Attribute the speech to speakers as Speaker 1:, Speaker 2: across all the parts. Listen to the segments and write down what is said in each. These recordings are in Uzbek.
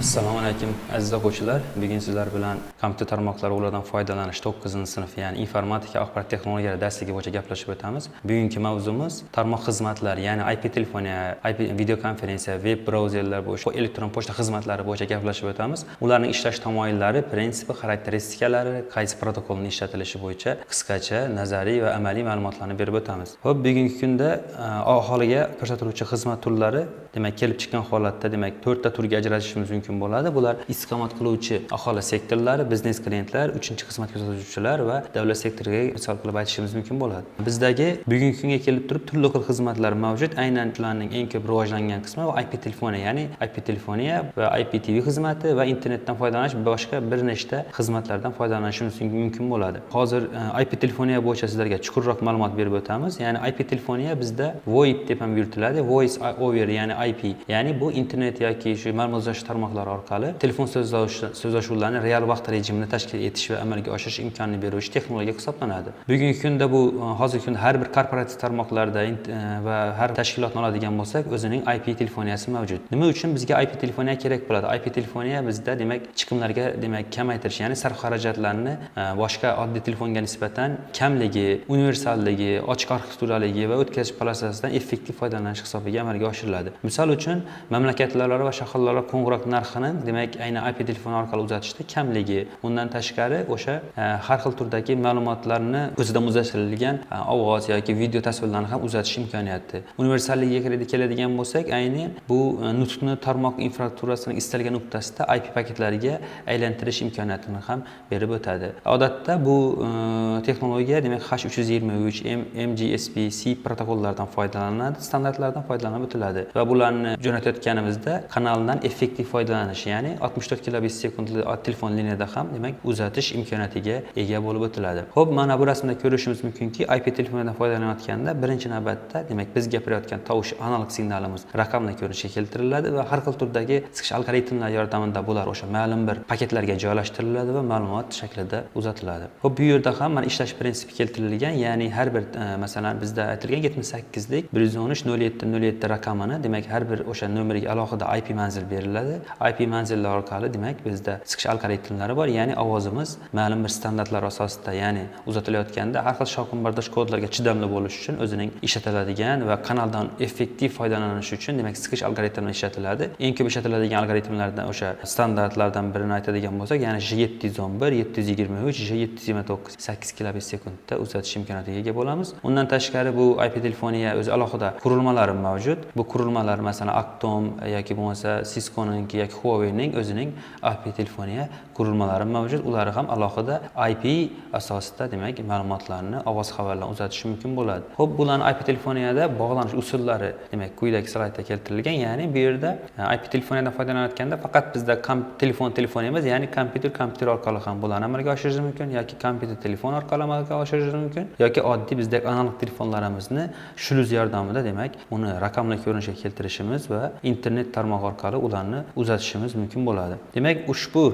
Speaker 1: Assalomu alaykum, aziz o'quvchilar. Bugun sizlar bilan kompyuter tarmoqlari, ulardan foydalanish 9-sinf, ya'ni informatika, axborot texnologiyalari darsligi bo'yicha gaplashib o'tamiz. Bugungi mavzumiz tarmoq xizmatlari, ya'ni IP telefoniya, IP videokonferensiya, veb brauzerlar bo'yicha, elektron pochta xizmatlari bo'yicha gaplashib o'tamiz. Ularning ishlash tamoyillari, prinsipi, xarakteristikalari, qaysi protokolning ishlatilishi bo'yicha qisqacha nazariy va amaliy ma'lumotlarni berib o'tamiz. Xo'p, bugungi kunda aholiga ko'rsatiluvchi xizmat turlari, demak, kelib chiqqan holatda, demak, to'rtta turga ajratishimiz mumkin bo'ladi. Bular istiqomat qiluvchi aholi sektorlari, biznes klientlar, uchinchi xizmat ko'rsatuvchilar va davlat sektoriga misol qilib aytishimiz mumkin bo'ladi. Bizdagi bugungi kunga kelib turib turli xil xizmatlar mavjud. Aynan shularning eng ko'p rivojlangan qismi bu IP telefoniya, ya'ni IP telefoniya va IPTV xizmati va internetdan foydalanish, boshqa bir nechta xizmatlardan foydalanishimiz mumkin bo'ladi. Hozir IP telefoniya bo'yicha sizlarga chuqurroq ma'lumot berib o'tamiz. Ya'ni IP telefoniya bizda VoIP deb ham yuritiladi. Voice over, ya'ni IP, ya'ni bu internet yoki shu ma'lumot uzatish tarmoqlari orqali telefon so'zlashuvlarni real vaqt rejimida tashkil etish va amalga oshirish imkonini beruvchi texnologiya hisoblanadi. Bugungi kunda bu hozirgi kunda har bir korporativ tarmoqlarda va har tashkilotni oladigan bo'lsak, o'zining IP telefoniyasi mavjud. Nima uchun bizga IP telefoniya kerak bo'ladi? IP telefoniya bizda, demak, chiqimlarga, demak, kamaytirish, ya'ni sarf xarajatlarni boshqa oddiy telefonga nisbatan kamligi, universalligi, ochiq arxitekturaligi va o'tkazish полоса sidan effektiv foydalanish hisobiga amalga oshiriladi. Misol uchun, mamlakatlararo va shaharlararo qo'ng'iroq narxini, demak, aynan IP telefon orqali uzatishda kamligi, undan tashqari o'sha har xil turdagi ma'lumotlarni o'zida muzlashtirilgan ovoz yoki video tasvirlarni ham uzatish imkoniyati. Universalligiga keladigan bo'lsak, ayni bu nutqni tarmoq infrastrukturasining istalgan nuqtasida IP paketlariga aylantirish imkoniyatini ham berib o'tadi. Odatda bu texnologiya, demak, H323, MGSP, SIP protokollaridan foydalaniladi, standartlardan foydalanib o'tiladi va bularni jo'natayotganimizda kanaldan effektiv foydalanish, ya'ni 64 kilobit sekundli telefon liniyada ham, demak, uzatish imkoniyatiga ega bo'lib o'tiladi. Xo'p, mana bu rasmda ko'rishimiz mumkinki, IP telefonidan foydalanayotganda birinchi navbatda, demak, biz gapirayotgan tovush analog signalimiz raqamli ko'rinishga keltiriladi va har xil turdagi siqish algoritmlari yordamida bular o'sha ma'lum bir paketlarga joylashtiriladi va ma'lumot shaklida uzatiladi. Xo'p, bu yerda ham mana ishlash prinsipi keltirilgan, ya'ni har bir masalan, bizda aytilgan 78lik 113 07 07 raqamini, demak, har bir o'sha nomerga alohida IP manzil beriladi. IP manzillar orqali, demak, bizda siqish algoritmlari bor, ya'ni ovozimiz ma'lum bir standartlar asosida, ya'ni uzatilayotganda har xil shovqinbardosh kodlarga chidamli bo'lish uchun o'zining ishlatiladigan va kanaldan effektiv foydalanish uchun, demak, siqish algoritmi ishlatiladi. Eng ko'p ishlatiladigan algoritmlardan, o'sha standartlardan birini aytadigan bo'lsak, ya'ni J711, 723, J729 8 kilobit sekundda uzatish imkoniyatiga ega bo'lamiz. Undan tashqari, bu IP telefoniya o'zi alohida qurilmalari mavjud. Bu qurilmalar, masalan, Actom yoki bo'lmasa Cisco'ningki yoki Huawei'ning o'zining IP telefoniya qurilmalari mavjud. Ular ham alohida IP asosida, demak, ma'lumotlarni, ovoz xabarlarni uzatish mumkin bo'ladi. Xo'p, bularni IP telefoniyada bog'lanish usullari, demak, quyidagi slaydda keltirilgan. Ya'ni bu yerda IP telefoniyadan foydalanayotganda faqat bizda telefon telefon emas, ya'ni kompyuter kompyuter orqali ham bularni amalga oshirish mumkin yoki kompyuter telefon orqali amalga oshirish mumkin yoki oddiy bizdagi analog telefonlarimizni shluz yordamida, demak, uni raqamli ko'rinishga keltirishimiz va internet tarmog'i orqali ularni uzatishimiz mumkin bo'ladi. Demak, ushbu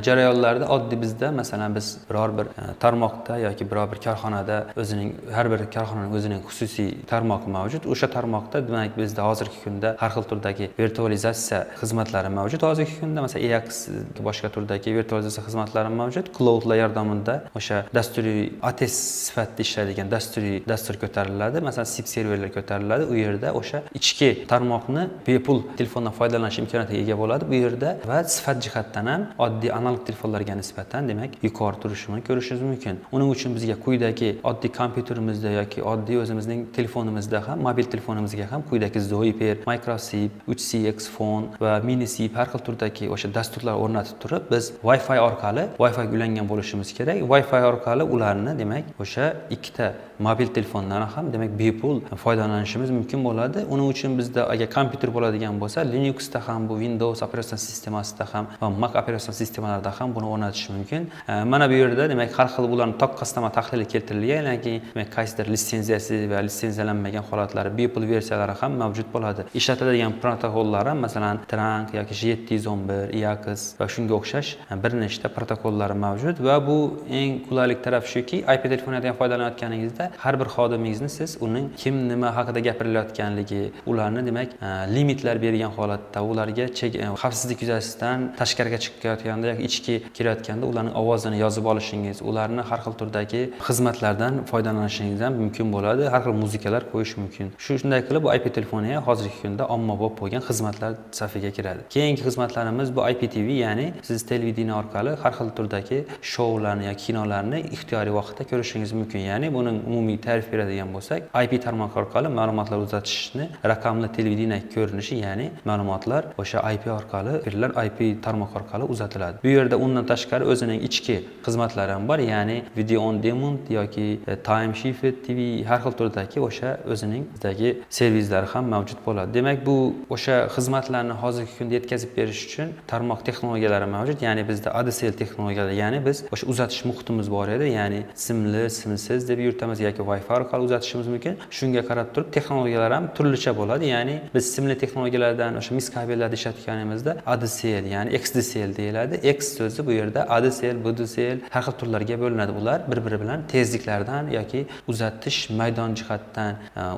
Speaker 1: jarayonlarda oddiy bizda, masalan, biz biror bir tarmoqda yoki biror bir korxonada, o'zining, har bir korxonaning o'zining xususiy tarmog'i mavjud. O'sha tarmoqda, demak, bizda hozirgi kunda har xil turdagi virtualizatsiya xizmatlari mavjud. Hozirgi kunda, masalan, AX, boshqa turdagi virtualizatsiya xizmatlari mavjud. Cloudlar yordamida o'sha dasturiy ATS sifatida ishlaydigan dasturiy dastur ko'tariladi, masalan, SIP serverlar ko'tariladi. U yerda o'sha ichki tarmoqni bepul telefondan foydalanish imkoniyatiga ega bo'ladi bu yerda va sifat jihatdan ham oddiy analog telefonlarga nisbatan, demak, yuqori turishini ko'rishingiz mumkin. Uning uchun bizga quyidagi oddiy kompyuterimizda yoki oddiy o'zimizning telefonimizda ham, mobil telefonimizga ham quyidagi Zoiper, MicroSIP, 3CX Phone va MiniSIP, har xil turdagi o'sha dasturlar o'rnatib turib, biz Wi-Fi orqali, Wi-Fi ulangan bo'lishimiz kerak. Wi-Fi orqali ularni, demak, o'sha ikkita mobil telefondan ham, demak, bepul foydalanishimiz mumkin bo'ladi. Uning uchun bizda agar kompyuter bo'ladigan bo'lsa, Linuxda ham, bu Windows operatsion sistemasida ham va Mac operatsion sistemalarida ham buni o'rnatish mumkin. Mana bu yerda, demak, har xil ularni taqqoslama tahlili keltirilgan, ya'ni, demak, qaysidir litsenziyasi va litsenziyalanmagan holatlari, bepul versiyalari ham mavjud bo'ladi. Ishlatiladigan protokollar ham, masalan, Trunk yoki J711, IAX va shunga o'xshash bir nechta protokollar mavjud. Va bu eng qulaylik tarafi shuki, IP telefonidan foydalanayotganingizda har bir xodimingizni siz uning kim, nima haqida gapirilayotganligi, ularni, demak, limitlar bergan holatda ularga chek xavfsizlik Xavfsizlik yuzasidan tashqariga chiqayotganda yoki ichki kirayotganda ularning ovozini yozib olishingiz, ularni har xil turdagi xizmatlardan foydalanishingiz ham mumkin bo'ladi. Har xil muzikalar qo'yish mumkin. Shunday qilib bu IP telefoniya hozirgi kunda ommabop bo'lgan xizmatlar safiga kiradi. Keyingi xizmatlarimiz bu IPTV, ya'ni siz televideniye orqali har xil turdagi shoularni yoki kinolarni ixtiyoriy vaqtda ko'rishingiz mumkin. Ya'ni buning umumiy ta'rif beradigan bo'lsak, IP tarmoq orqali ma'lumotlar uzatishni raqamli televideniye ko'rinishi, ya'ni ma'lumotlar o'sha IP orqali beriladi, IP tarmoq orqali uzatiladi. Bu yerda undan tashqari o'zining ichki xizmatlari ham bor, ya'ni video on demand yoki time shift TV, har xil turdagi o'sha o'zining bizdagi servislari ham mavjud bo'ladi. Demak, bu o'sha xizmatlarni hozirgi kunda yetkazib berish uchun tarmoq texnologiyalari mavjud, ya'ni bizda ADSL texnologiyalari, ya'ni biz o'sha uzatish muhitimiz bor edi, ya'ni simli, simsiz deb yuritamiz yoki Wi-Fi orqali uzatishimiz mumkin. Shunga qarab turib texnologiyalar ham turlicha bo'ladi, ya'ni biz simli texnologiyalardan o'sha mis kabellarni ishlatganimizda ADSL, ya'ni XDSL deyiladi. X so'zi bu yerda ADSL, BDSL har xil turlarga bo'linadi. Ular bir-biri bilan tezliklardan yoki uzatish maydon jihatdan,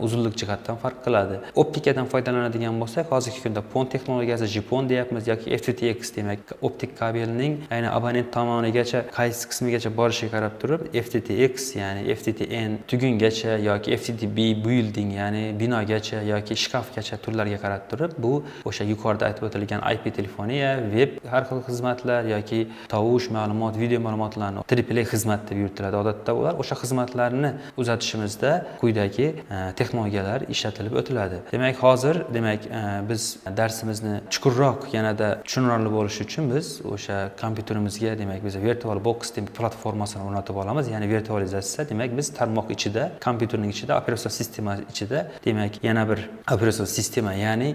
Speaker 1: uzunlik jihatdan farq qiladi. Optikadan foydalanadigan bo'lsak, hozirgi kunda PON texnologiyasi, GPON deyapmiz yoki FTTX, demak optik kabelning aynan abonent tomonigacha qaysi qismigacha borishiga qarab turib FTTX, ya'ni FTTN tugungacha yoki FTTB building, ya'ni binogacha yoki shkafgacha turlarga qarab turib bu o'sha yuqorida aytib o'tilgan IP telefoniya, web har xil xizmatlar yoki tovush ma'lumot, video ma'lumotlarni AAA xizmat deb yuritiladi odatda. Ular o'sha xizmatlarni uzatishimizda quyidagi texnologiyalar ishlatilib o'tiladi. Demak, hozir demak biz darsimizni chuqurroq, yanada tushunarli bo'lishi uchun biz o'sha kompyuterimizga, demak, biz Virtual Box deb platformasini o'rnatib olamiz, ya'ni virtualizatsiya. Demak, biz tarmoq ichida, kompyuterning ichida, operatsion sistema ichida, demak, yana bir operatsion sistema, ya'ni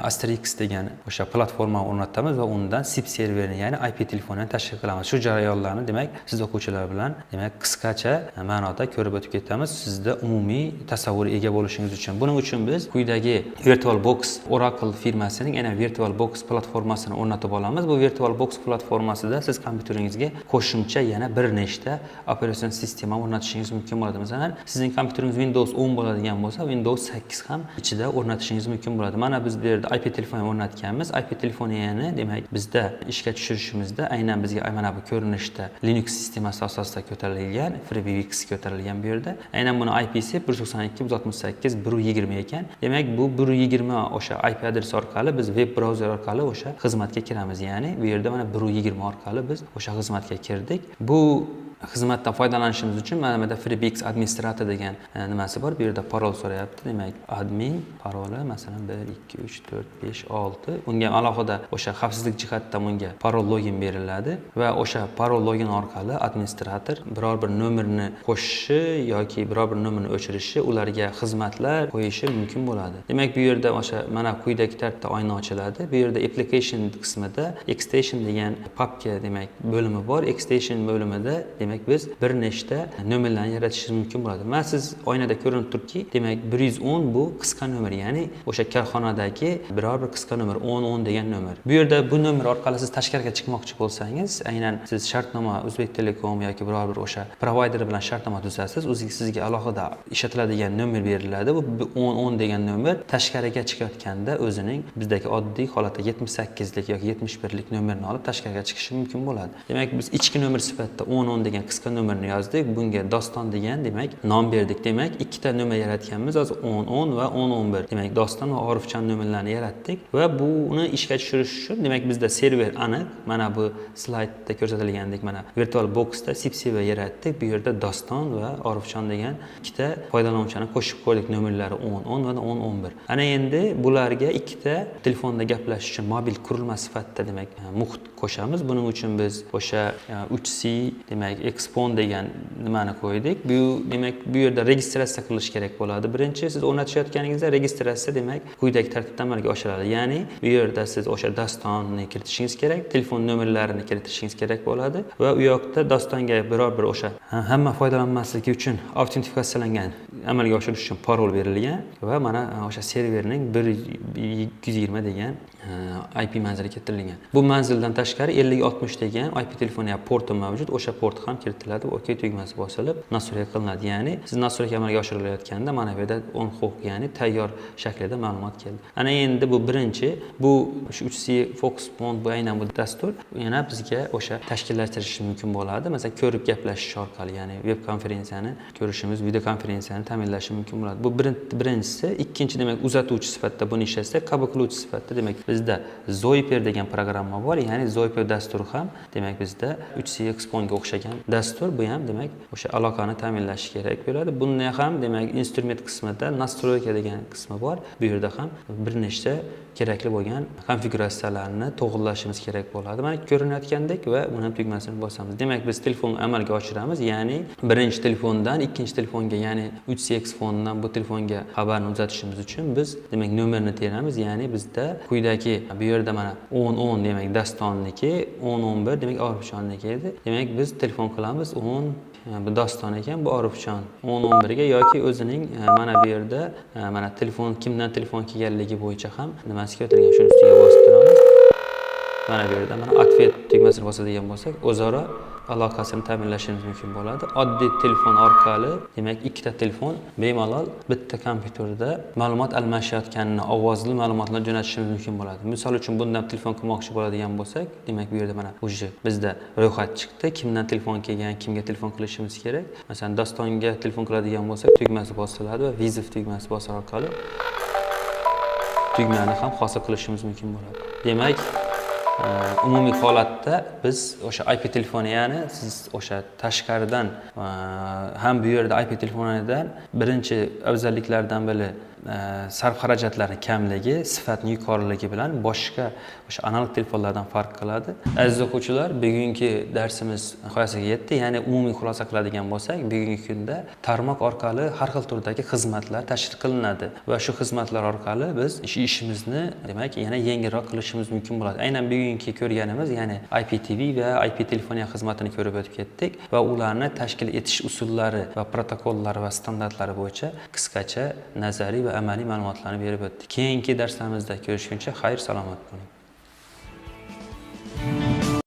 Speaker 1: Asterisk degan o'sha platforma o'rnatamiz va undan SIP serverini, ya'ni IP telefonini tashkil qilamiz. Shu jarayonlarni, demak, siz o'quvchilar bilan, demak, qisqacha ma'noda ko'rib o'tib ketamiz, sizda umumiy tasavvur ega bo'lishingiz uchun. Buning uchun biz quyidagi Virtual Box, Oracle firmasining yana Virtual Box platformasini o'rnatib olamiz. Bu Virtual Box platformasida siz kompyuteringizga qo'shimcha yana bir nechta operatsion sistema o'rnatishingiz mumkin bo'ladi. Masalan, sizning kompyuteringiz Windows 10 bo'ladigan bo'lsa, Windows 8 ham ichida o'rnatishingiz mumkin bo'ladi. Mana biz bu yerda IP telefon o'rnatganmiz. IP telefoniyani, demak, bizda ishga tushirishimizda aynan bizga mana bu ko'rinishda Linux sistemasi asosida ko'tarilgan, FreePBX ko'tarilgan bu yerda. Aynan buni IPsi 192.168 1.20 ekan. Demak, bu 1.20 o'sha IP adresi orqali biz web brauzer orqali o'sha xizmatga kiramiz. Ya'ni bu yerda mana 1.20 orqali biz o'sha xizmatga kirdik. Bu xizmatdan foydalanishimiz uchun mana bu yerda FreePBX administrator degan nimasi bor. Bu yerda parol so'rayapti. Demak, admin paroli, masalan, 1 2 3 4 5 6. Unga ham alohida o'sha xavfsizlik jihatdan unga parol login beriladi va o'sha parol login orqali administrator biror bir nomerni qo'shishi yoki biror bir nomerni o'chirishi, ularga xizmatlar qo'yishi mumkin bo'ladi. Demak, bu yerda o'sha mana quyidagi tartibda oyna ochiladi. Bu yerda application qismida extension degan papka, demak, bo'limi bor. Extension bo'limida, demak, biz bir nechta nomerlarni yaratishimiz mumkin bo'ladi. Mana siz oynada ko'rinib turibdiki, demak, 110 bu qisqa nomer, ya'ni o'sha korxonadagi biror bir qisqa nomer, 10 10 degan nomer. Bu yerda bu nomer orqali siz tashqariga chiqmoqchi bo'lsangiz, aynan siz shartnoma O'zbek Telekom yoki biror bir o'sha provayder bilan shartnoma tuzasiz, o'ziga sizga alohida ishlatiladigan nomer beriladi. Bu 10 10 degan nomer tashqariga chiqayotganda o'zining bizdagi oddiy holatda 78lik yoki 71lik nomerni olib tashqariga chiqishi mumkin bo'ladi. Demak, biz ichki nomer sifatida 10 10 degan qisqa nomerni yozdik. Bunga Doston degan, demak, nom berdik. Demak, ikkita nomer yaratganmiz hozir, 10 10 va 10 11. Demak, Doston va Orifjon nomerlarini yaratdik va buni ishga tushirish uchun, demak, bizda server aniq. Mana bu slaydda ko'rsatilgandek, mana Virtual Boxda SIP server yaratdik. Bu yerda Doston va Orifjon degan ikkita foydalanuvchini qo'shib qo'ydik, nomerlari 10 10 va 10 11. Ana endi bularga ikkita telefonda gaplashish uchun mobil qurilma sifatida, demak, muhit qo'shamiz. Buning uchun biz o'sha 3C, demak, XPON degan nimani qo'ydik. Bu, demak, bu yerda registratsiya qilish kerak bo'ladi. Birinchi siz o'rnatishayotganingizda registratsiya, demak, quyidagi tartibda amalga oshiriladi. Ya'ni bu yerda siz o'sha Dostonni kiritishingiz kerak, telefon nomerlarini kiritishingiz kerak bo'ladi va u yoqda Dostonga biror bir o'sha hamma foydalanmasligi uchun autentifikatsiyalangan amalga oshirish uchun parol berilgan va mana o'sha serverning 1 220 degan IP manzili keltirilgan. Bu manzildan tashqari 5060 degan IP telefoniya porti mavjud. O'sha port ham kiritiladi. OK tugmasi bosilib, настройка qilinadi. Ya'ni siz настройка amalga oshirilayotganda mana bu yerda on hook, ya'ni tayyor shaklida ma'lumot keldi. Ana endi bu birinchi, bu shu 3C Foxpon, bu aynan bu dastur yana bizga o'sha tashkillashtirish mumkin bo'ladi. Masalan, ko'rib gaplashish orqali, ya'ni veb konferensiyani ko'rishimiz, video konferensiyani ta'minlashi mumkin bo'ladi. Bu birinchisi. Ikkinchi, demak, uzatuvchi sifatida buni ishlatsak, qabul qiluvchi sifatida, demak, bizda Zoiper degan programma bor, ya'ni Zoiper dasturi ham, demak, bizda 3CX Phone'ga o'xshagan dastur. Bu ham, demak, o'sha aloqani ta'minlashi kerak bo'ladi. Bunda ham, demak, instrument qismida настройка degan qismi bor. Bu yerda ham bir nechta kerakli bo'lgan konfiguratsiyalarni to'g'irlashimiz kerak bo'ladi. Mana ko'rinayotgandek va buni ham tugmasini bosamiz. Demak, biz telefon amalga oshiramiz, ya'ni birinchi telefondan ikkinchi telefonga, ya'ni 3CX Phone'dan bu telefonga xabarni uzatishimiz uchun biz, demak, nomerni teramiz, ya'ni bizda quyidagi bu yerda mana 10 10, demak, Dostonniki, 10 11, demak, Orifjonniki edi. Demak, biz telefon qilamiz 10, bu Doston ekan, bu Orifjon, 10 11 ga yoki o'zining mana bu yerda mana telefon kimdan telefon kelganligi bo'yicha ham nimasi kiritilgan, shuni ustiga bosib turamiz. Mana bu yerda mana ответ tugmasini bosadigan bo'lsak, o'zaro aloqasini ta'minlashimiz mumkin bo'ladi. Oddiy telefon orqali, demak, ikkita telefon bemalol bitta kompyuterda ma'lumot almashayotganini, ovozli ma'lumotlar jo'natishimiz mumkin bo'ladi. Misol uchun, bundan telefon qilmoqchi bo'ladigan bo'lsak, demak, bu yerda mana уже bizda ro'yxat chiqdi, kimdan telefon kelgan, kimga telefon qilishimiz kerak. Masalan, Dostonga telefon qiladigan bo'lsak, tugmasi bosiladi va вызов tugmasi bosish orqali tugmani ham hosil qilishimiz mumkin bo'ladi. Demak, umumiy holatda biz o'sha IP telefoniyani siz o'sha tashqaridan ham bu yerda IP telefoniyadan birinchi afzalliklardan biri sarf xarajatlarni kamligi, sifatni yuqoriligi bilan boshqa o'sha analog telefonlardan farq qiladi. Aziz o'quvchilar, bugungi darsimiz nihoyasiga yetdi. Ya'ni umumiy xulosa qiladigan bo'lsak, bugungi kunda tarmoq orqali har xil turdagi xizmatlar tashkil qilinadi va shu xizmatlar orqali biz ishimizni, demak, yana yengilroq qilishimiz mumkin bo'ladi. Aynan bugungi ko'rganimiz, ya'ni IPTV va IP telefoniya xizmatini ko'rib o'tib ketdik va ularni tashkil etish usullari va protokollari va standartlari bo'yicha qisqacha nazariy va amaliy ma'lumotlarni berib o'tdik. Keyingi darslarimizda ko'rishguncha xayr salomat bo'ling.